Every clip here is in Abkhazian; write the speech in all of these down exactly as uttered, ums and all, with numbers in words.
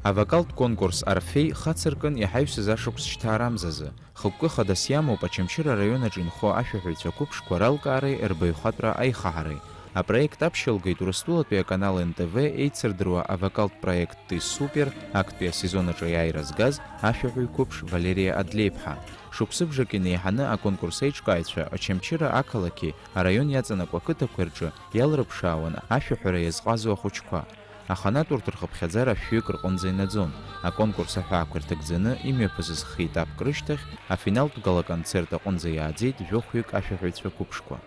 Авокалтә конкурс Орфеи хацыркын иҳаҩсыз ашықәс шьҭаарамзазы, хықәкы хадас иамоуп Очамчыра араион аҿы инхо ашәаҳәаҩцәа қәыԥшқәа ралкаареи рбаҩхатәра аихаҳареи. Апроект аԥшьалгеит Урыстәылатәи аканал Н Т В еицырдыруа авокалтә проект Ты супер актәи асезон аҿы аиааира згаз ашәаҳәаҩ қәыԥш Валериа Адлеиԥҳа. Шықәсыбжак инеиҳаны аконкурс аиҿкааҩцәа Очамчыра ақалақьи араион иаҵанакуа ақыҭақәеи рҿы иалрыԥшаауан ашәаҳәара иазҟазоу ахәыҷқәа. Аханатә урҭ рхыԥхьаӡара шәҩык рҟынӡа инаӡон. Аконкурс аҳәаақәа ирҭагӡаны имҩаԥысыз хеитапк рышьҭахь, афиналтә гала-концерт аҟынӡа иааӡеит жәохәҩык ашәаҳәаҩцәа қәыԥшқәа.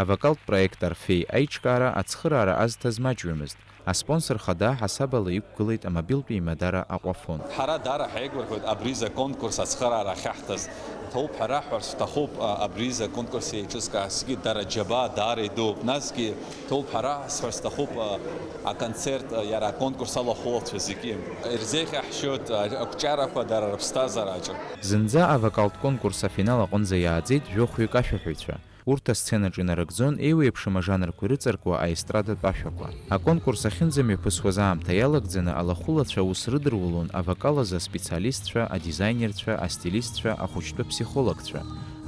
Авокалтә проект Орфеи аиҿкаара ацхыраара азҭаз маҷҩымызт. Аспонсор хада аҳасаб ала иқәгылеит амобилтә еимадара Аҟәафон. Ҳара даара ҳаигәырӷьоит абриза конкурс ацхыраара ахьаҳҭаз. Ҭоуп ҳәа раҳҳәарц сҭахуп, а, абриза конкурс еиҿызкаазгьы дара џьабаа даара идууп. Насгьы ҭоуп ҳәа раҳҳәарц сҭахуп, а, аконцерт, а, иара аконкурс алахәылацәа зегьы. Ирзеиӷьаҳшьоит, а, ақәҿиарақәа дара рыԥсҭазаараҿы. Зынӡа авокалтә конкурс афинал аҟынӡа иааӡеит жәохәҩык ашәаҳәаҩцәа. Урҭ асценаҿ инарыгӡон еиуеиԥшым ажанрқәа ирыҵаркуа аестрадатә ашәақәа. Аконкурс ахьынӡамҩаԥысуаз аамҭа иалагӡаны алахәылацәа аус рыдыруалон авокал азы аспециалистцәа, адизаинерцәа, астилистцәа, ахәыҷтәы ԥсихологцәа.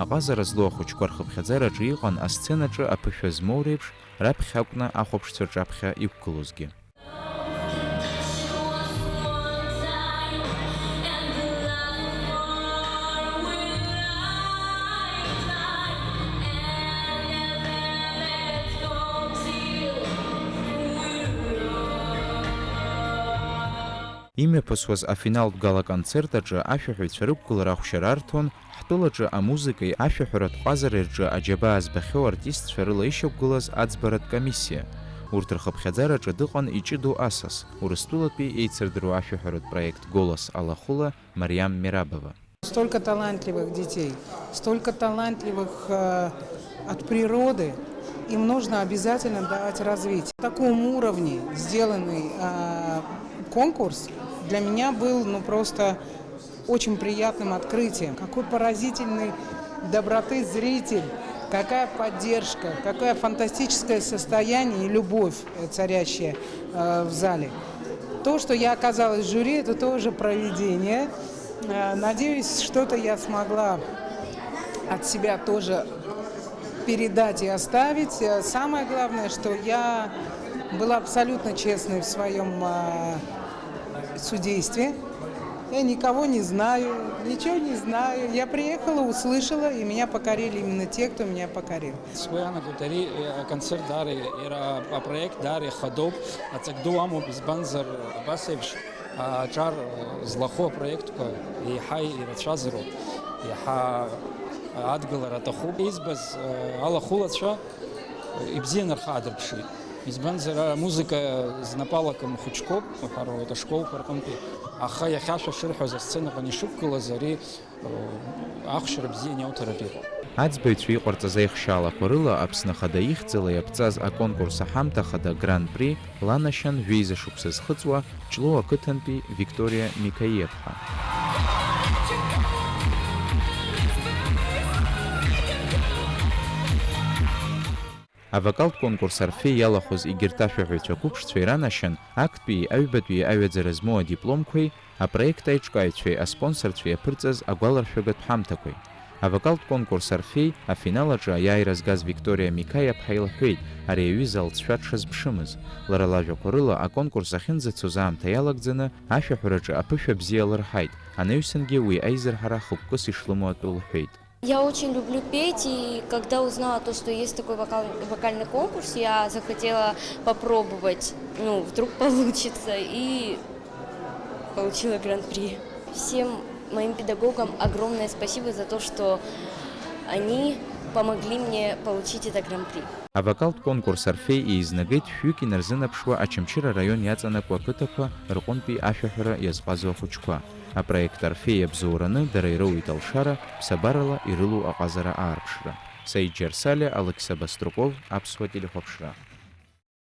Аҟазара злоу ахәыҷқәа рхыԥхьаӡараҿы иҟан асценаҿы аԥышәа змоу реиԥш, раԥхьа акәны ахәаԥшцәа рҿаԥхьа иқәгылозгьы. Имҩаԥысуаз афиналтә гала-концерт аҿы ашәаҳәаҩцәа рықәгылара ахәшьара арҭон, ҳтәылаҿы амузыкеи ашәаҳәаратә ҟазареи рҿы аџьабаа збахьоу артистцәа рыла ишьақәгылаз аӡбаратә комиссиа. Урҭ рхыԥхьаӡараҿы дыҟан иҷыдоу асас, Урыстәылатәи еицырдыруа ашәаҳәаратә проект Голос алахәыла Мариам Мерабова. Столько талантливых детей, столько талантливых, э, от природы, им нужно обязательно давать развитие. В таком уровне сделанный, э, конкурс для меня был, ну, просто очень приятным открытием. Какой поразительной доброты зритель, какая поддержка, какое фантастическое состояние и любовь, э, царящая, э, в зале. То, что я оказалась в жюри, это тоже провидение. Э, надеюсь, что-то я смогла от себя тоже передать и оставить. Э, самое главное, что я была абсолютно честной в своём, э, судействе. Я никого не знаю, ничего не знаю. Я приехала, услышала, и меня покорили именно те, кто меня покорил. Сгәы иаанагоит ари, э, аконцерт даара, иара апроект даара ихадоуп, аҵак ду амоуп, избанзар, абас еиԥш аҿар, э, злахәу апроектқәа еиҳа ирацәазароуп, еиҳа адгылара аҭахуп. Избаз, э, алахәылацәа, э, ибзианы рхы аадырԥшит. Избанзар, амузыка знапы алакым хәыҷқәоуп, уҳәар ауеит, ашколқәа рҟынтәи. Аха иахьа шәа шырҳәоз асценаҟны ишықәгылаз ари, э, ахәшьара бзиа иауҭаратә иҟоуп. Аӡбаҩцәа иҟарҵаз аихшьаалақәа рыла Аԥсны Ахада ихьӡала иаԥҵаз аконкурс аҳамҭа хада Гран-при ланашьан жәеиза шықәса зхыҵуа Ҷлоу ақыҭантәи Викториа Микаиаԥҳа. Авокалтә конкурс Орфеи иалахәыз егьырҭ ашәаҳәаҩцәа қәыԥшцәа иранашьан, актәии аҩбатәии аҩаӡара змоу адипломқәеи апроект аиҿкааҩцәеи аспонсорцәеи иаԥырҵаз агәаларшәагатә ҳамҭақәеи. Авокалтә конкурс Орфеи афинал аҿы аиааира згаз Викториа Микаиаԥҳа илҳәеит, ари аҩыза алҵшәа дшазԥшымыз. Лара лажәақәа рыла, аконкурс ахьынӡацоз аамҭа иалагӡаны ашәаҳәараҿы аԥышәа бзиа лырҳаит, анаҩсангьы уи аизырҳара хықәкыс ишлымоу атәы лҳәеит. Я очень люблю петь, и когда узнала то, что есть такой вокал-, вокальный конкурс, я захотела попробовать. Ну, вдруг получится, и получила гран-при. Всем моим педагогам огромное спасибо за то, что они помогли мне получить это гран-при. Авокалтә конкурс Орфеи еизнагеит шәҩык инарзынаԥшуа Очамчыра араион иаҵанакуа ақыҭақәа рҟынтәи ашәаҳәара иазҟазоу ахәыҷқәа. Апроект Орфеи иабзоураны дара ироуеит алшара, ԥсабарала ирылоу аҟазара аарԥшра. Саид Џьарсалиа, Алықьса Баструков, Аԥсуа телехәаԥшра.